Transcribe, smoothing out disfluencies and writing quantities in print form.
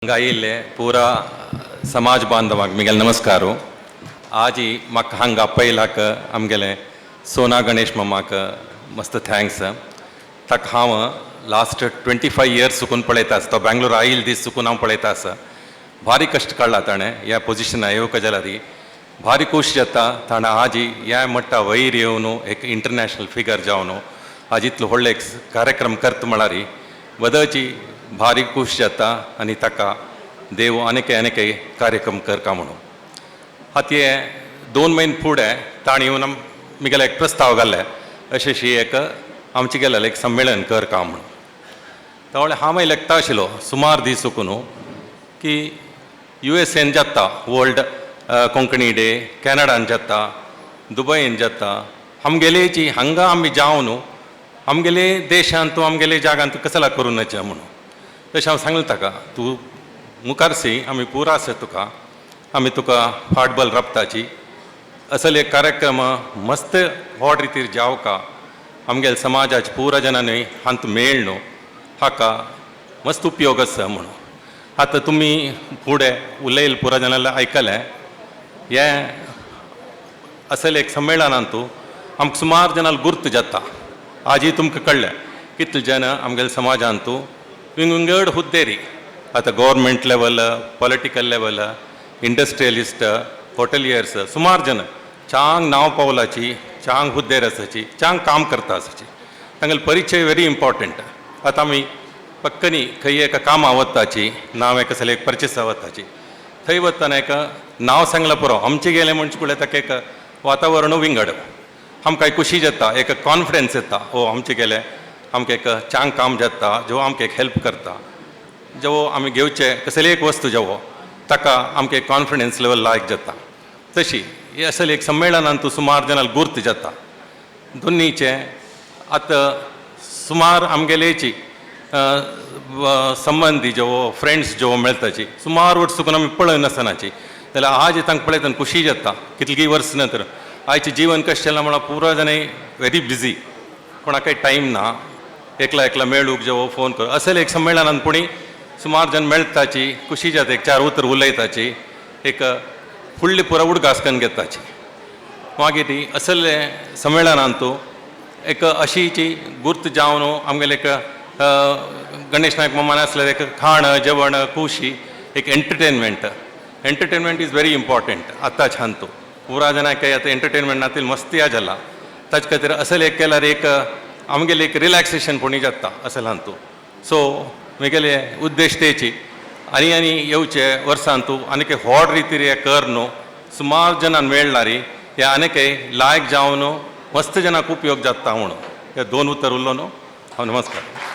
हांगा आयिल्ले पुरा समाज बांधवांक मिगेल नमस्कार. आजी म्हाका हांगा पयलाक आमगेले सोना गणेश मामाक मस्त thanks. ताका हांव लास्ट 25 इयर्स चुकून पळयता आसा. तो बँगलोर आयिल्ले दीस चुकून हांव पळयता आसा. भारी कश्ट काडला ताणें ह्या पोजिशना येवका जाल्यार. भारी खूश जाता ताणें आजी ह्या मट्टा वयर येवन एक इंटरनॅशनल फिगर जावन आज इतलो व्हडलो एक कार्यक्रम करता म्हळ्यार वदची भारी खूश जाता आनी ताका देव आनीक आनीक कार्यक्रम करका म्हणून. आतां हे 2 म्हयने फुडें ताणें येवन मिगेले एक प्रस्ताव घाल्ले, अशें अशी एक आमचे गेलेले एक संमेलन कर का म्हणून. त्यावेळे हांव लेखता आशिल्लो सुमार दीस चुकून की यूएसएन जाता वर्ल्ड कोंकणी डे, कॅनडान जाता, दुबयन जाता, आमगेलेची हांगा आमी जावन आमगेले देशांत आमगेले जागांत कसला करूं नजे म्हणून. तशें हांव सांगलें ताका, तूं मुखार सी, आमी पुरा आसा तुका, आमी तुका फाटबल राबताची. असल एक कार्यक्रम मस्त व्हड रितीर जावका, आमगेले समाजाचे पुरा जणांनी हांत मेळ न्हू, हाका मस्त उपयोग आसा म्हणून. आतां तुमी फुडें उलयल पुरा जणांनी आयकलें. हें असल एक संमेळनांतू आमकां सुमार जणांक गुर्त जाता. आजी तुमकां कळ्ळें कितले जण आमगेले समाजांतू विंग विंगड हुद्देरी, आतां government level, political level, industrialist, hoteliers, सुमार जण चांग नांव पावलाची, चांग हुद्देर आसाची, चांग काम करता आसाची. तांगेलो परिचय व्हेरी इम्पॉर्टंट. आतां आमी पक्कनी खंय एका कामां वताची, नांव एका कसले एक परचेसा वताची, थंय वतना एक नांव सांगलां पुरो, आमचें गेलें म्हणचे पळय ताका एक वातावरण विंगड, आमकां एक खुशी जाता, एक कॉन्फिडन्स येता, ओ आमचें गेलें आमकां एक चांग काम जाता, जो आमकां एक हेल्प करता, जो आमी घेवचे कसली एक वस्तू जेवो ताका आमकां एक कॉन्फिडन्स लेवल लायक जाता. तशी हे असले एक संमेळनान तूं सुमार जाणांक गुर्त जाता. दोन्हीचे आतां सुमार आमगेलेची संबंदी ज्यो, फ्रेंड्स ज्यो मेळटाची, सुमार वर्स चुकून आमी पळय नासनाची, जाल्यार आज तांकां पळयतना खुशी जाता. कितलीं वर्स नंतर आयचें जीवन कशें जालां म्हळ्यार पुरो जाणां व्हेरी बिजी, कोणाकय टायम ना एकला एकला मेळूंक जेवो फोन कर. असले एक संमेळनान पुणी सुमार जण मेळटाची, खुशी जाता, एक चार उतर उलयताची, एक फुडली पुरो उडगास करून घेताची. मागीर ती असले संमेळनांतू एक अशीची गुर्त जावन आमगेले एक गणेश नायक मामान आसल्यार एक खाण जेवण खुशी, एक entertainment. Entertainment is very important आतांच्या हांतू. पुरा जाणांक आतां एंटरटेनमेंट नातील मस्ती जाला. ताचे खातीर असले एक केल्यार एक आमगेले एक रिलॅक्सेशन पुणी जाता असले हांतू. सो म्हगेले उद्देश तेची आनी आनी येवचे वर्सांतू आनीक व्हड रितीर हे कर न्हू, सुमार जाणांक मेळणारी हे आनीक लायक जावन मस्त जाणांक उपयोग जाता म्हणून हे दोन उतर उरलो न्हू हांव. नमस्कार.